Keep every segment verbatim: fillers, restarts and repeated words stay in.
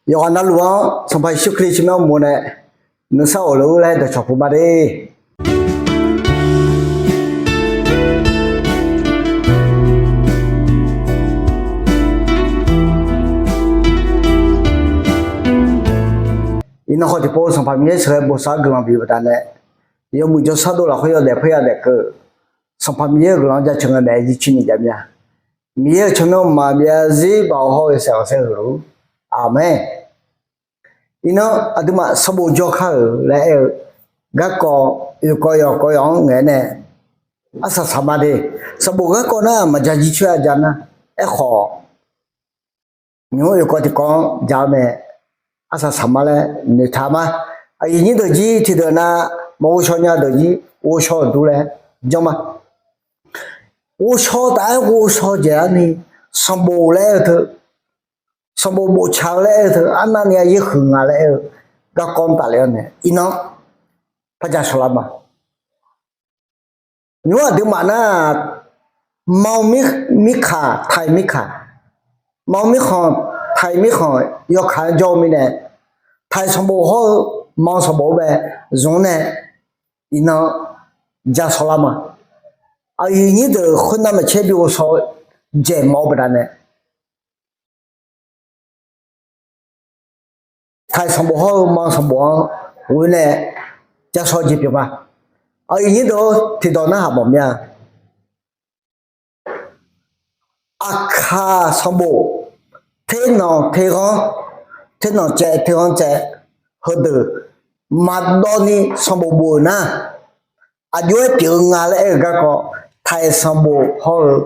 Yawqghaq navluf-anr Sanqpaq Yeqsur Kali tsawrmyanr uqmov nae nuisar of luf-ur laer dawqcawq puq ma de. Iqnan khawf tiqpov Sanqpaq Miqyaer sheuqghae bosav-eu guiqlanq bif-eu baqdanae, yawmuiq jawrshar dov lafkhoer yawdaef paerya daef keuv, Sanqpaq Miqyaer-euq guiqlanq-anr jaceuq ngae naeq-aer jircoer ni jav mir-a. Miqyaer-euq tsawrmyanr mqmaq byav zir baoq hawr-eu saef-awq saer huiq luf-ur. Aqmeq. Iqnan aqduimaf sanqbof jawrkar-euq laer aer-eu garkawv oeq kawv yawq kawv yawq-anr ngaeq-aer nae arsaq saq ma de. Sanqbof garkawv nar maqja jircoer-a ja nar, aerkhawf nymq-mr oeq kawv tiqkawv-anr ja-awr nae arsaq saq ma laer noeqtaq ma. Aqyuif nyir deuq jir tiqdeuq nav maqghov shaw nya deuq jir ghovshaw-euq dur laer janr ma. Ghovshaw taf-aer ghovshaw dzaeq-ar ni, sanqbof laer aer-eu teu, sanqbof boftaq-eu laer aer-eu teu, arnavni aryaer huiq nga laer aer-eu garkawv-anr tafle-awr nae iqnan par ja shawrlar ma. Nymq-mr aqduimaf nar, manq mirkaq taiq mirkaq, manq mirkhanq taiq mirkhanq yawkaq-anr jawr-eu mirnae, taiq sanqbof hawr-eu manq sanqbof-anr bae zmq-anr nae iqnan ja shawrlar ma. Aqyuif nyir deuq khoernav maeqtser bi ghovshaw dzaeq mawf-eu baqdanae, taiq sanqbof hawr-eu manq sanqbof-anr ghoe nae ja shawr jeq pyeuf ma. Aqyuif nyir deuq tiqdawq narhaq mawf mir-a. Aqkaq sanqbof, ternanq terghanr, ternanq caev terghanr caev, heudeuq maqdawv ni sanqbof bof-euq nar, aqjox-aer pyeuf-eu nga laer aer-eu garkawv, taiq sanqbof hawr-eu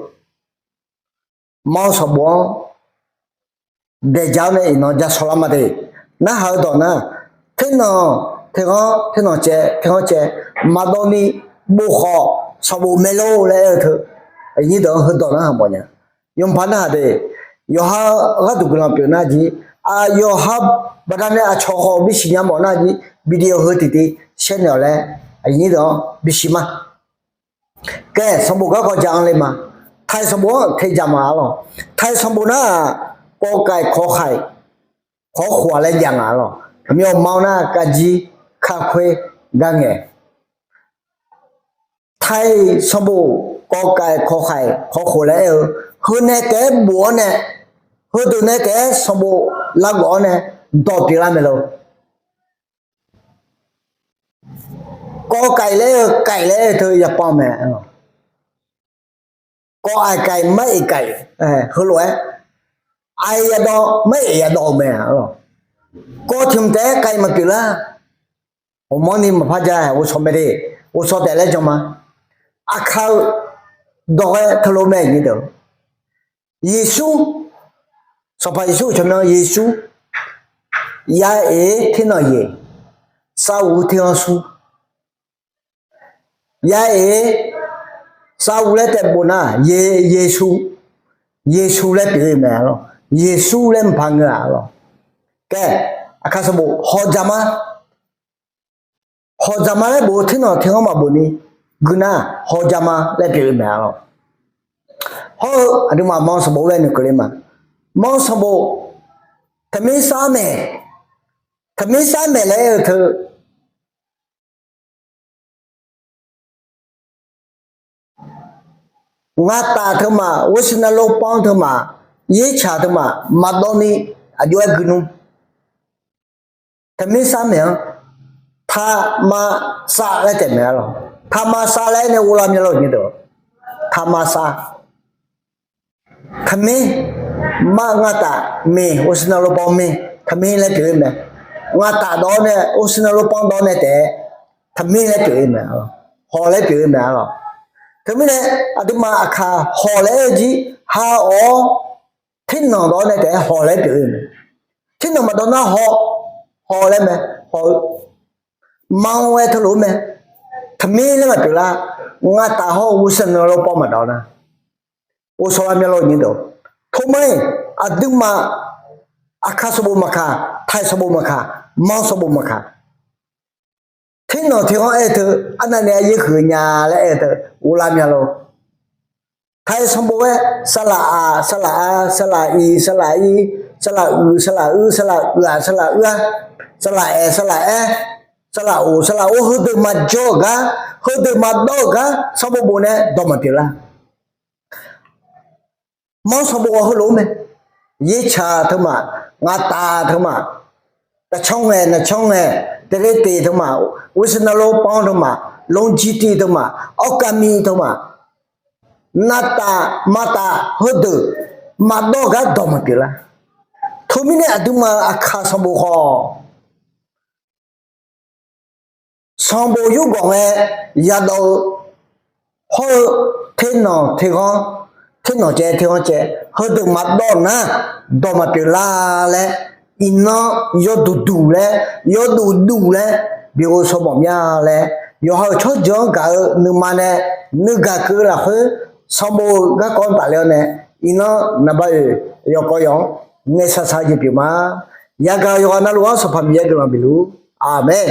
manq sanqbof-anr daeq ja-awr nae iqnan ja shawrlar ma de. Narhaq-eu dawq nar, ternanq terghanr, ternanq caev terghanr caev maqdawv ni bof khawf sanqbof mae lor laer aer-eu teu, aqnyir deuq-anr heudawq narhaq mawf nya. Yawqpaq narhaq de, yawqha gharduq guiqlanq pyeuf nar jir, aq yawqha baqdanae aqcawq khawf bisiq nya mawf nar jir, video heu tiqtiv shaer naeq-awq laer aqnyir deuq-anr bisiq ma. Kae sanqbof garkawv ja-anr le ma. Taiq sanqbof-anr teja ma-a lawq. Taiq sanqbof nar-aq, kawv kaiq kawv khaiq kawv khof-a laer jav nga-a lawq. Aqmyan manq nar kavjir kakhoer gar ngaeq. Taiq sanqbof kawv kaiq kawv khaiq kawv khof laer aer-eu, heu nae taef-aer bof-awr nae, heudeuq nae taef-aer sanqbof lavgawf-awr nae dawq pyeuflar mae lor. Kawv kaiq laer-eu kaiq laer aer-eu teu yaqpanq mae. Kawv aqkaiq mar iq kaiq, heulof-aer aqyaq yadawv mar iq yadawv-eu mae. Kawv tiq hmq taef-aer kaiq maqpyeuf lar. Ghawqmanrni maqpar ja-aer ghovshaw mae de. Ghovshaw taef laer jan ma. Aqkaq-eu dawq ghae teulof mae nyir deuq. Yeqsur, Sanqpaq Yeqsur-euq tsawrmyanr Yeqsur, ya eq ternanq yeq, sar uq ternanq sur, ya eq sar uq laer taef bof nar, Yeqsur, Yeqsur laer pyeuf-eu mae-a lawq. Yeqsur laer mqpaq ngeur-a lawq. Kae, aqkaq sanqbof hawqdzaq ma. Hawqdzaq ma laer bof-eu ternanq ternanq maqbof ni, gui nar hawqdzaq ma laer pyeuf-eu mae-a lawq. Hawr-eu aqduimaf manq sanqbof ghae noeqkeuv le ma. Manq sanqbof taqmir sar maeq, taqmir sar maeq laer aer-eu teu Ngaqtaf teumaf, ghovshuir navlor panr teumaf, yaertsaq teumaf maqdawv ni aqjox-aer gui nmr. Taqmir sar maeq-anr taqma sav laer taef maeq-a lawq. Taqma sav laer nae ghov lar mya lawr nyir deuq. Taqma sav. Taqmir, mar ngaqtaf miq, ghovshuir navlor panr miq, taqmir laer pyeuf-ir mae. Ngaqtaf dawq-awr nae ghovshuir navlor panr dawq-awr nae taef-aer taqmir laer pyeuf-ir mae. Hawq laer pyeuf-ir mae-a lawq. Teumirnae aqduimaf aqkaq hawq laer aer-eu jir ha-awr, ternanq dawq-awr nae taef-aer hawq laer pyeuf-ir mae. Ternanq maqdawv nar haw, haw laer mae, haw-eu. Manr-aer teulof-aer mae. Taqmir laer maqpyeuf lar. Ngaqtaf hawr-eu ghovshuir navlor panr maqdawv nar, ghovshaw lar mya lawr nyir deuq. Tormar-iq, aqduimaf aqkaq sanqbof maqkaq, taqi sanqbof maqkaq, manr sanqbof maqkaq, ternanq terghanr aer-eu teu, arnavni aryaer huiq nya laer aer-eu teu, ghov lar mya lawr. Taqi sanqbof-aer saqlaq aq, saqlaq ar, saqlaq iq, saqlaq ir, saqlaq uiq saqlaq uiq, saqlaq uiq-aq saqlaq uir-ar, saqlaq aeq saqlaq aer, saqlaq oq saqlaq or, heudeuq maqjawr-euq gar, heudeuq maqdawr-euq gar sanqbof bof nae dawq maqpyeuf lar. Manr sanqbof ghawq heulof-aer mae. Yertsaq teu ma, ngaqtaf teu ma, taqcanr ngae naqcanr ngae, teqleteq teu ma, wisnalor panr teu ma, lonjirtiv teu ma, awrkavmi teu ma, navtaf maqtaf heudeuq maqdawr-eu gar dawq maqpyeuf lar. Teumirnae aqduimaf-euq aqkaq sanqbof khawf, sanqbof yurgawq ngae yadawv-eu hawr-eu, ternanq terghanr, ternanq caev terghanr caev heudeuq maqdawr nar, dawq maqpyeuf lar laer, iqnan yawduq duq laer, yawduq duq laer bighof saw mawf mya laer, yawqha-euq tsawrjeuq-anr gaq-eu nuima nae nuigaq keuv-eu lafkhoer sanqbof-eu garkawv-anr tafler-awr nae, iqnan naqba oeq yawqkawv yawq-anr ngaeqshaq shaq-eu jeq pyeuf ma. Yagaq yawqghaq navluf-anr Sanqpaq Miqyaer guiqlanq bifluf. Aqmeq.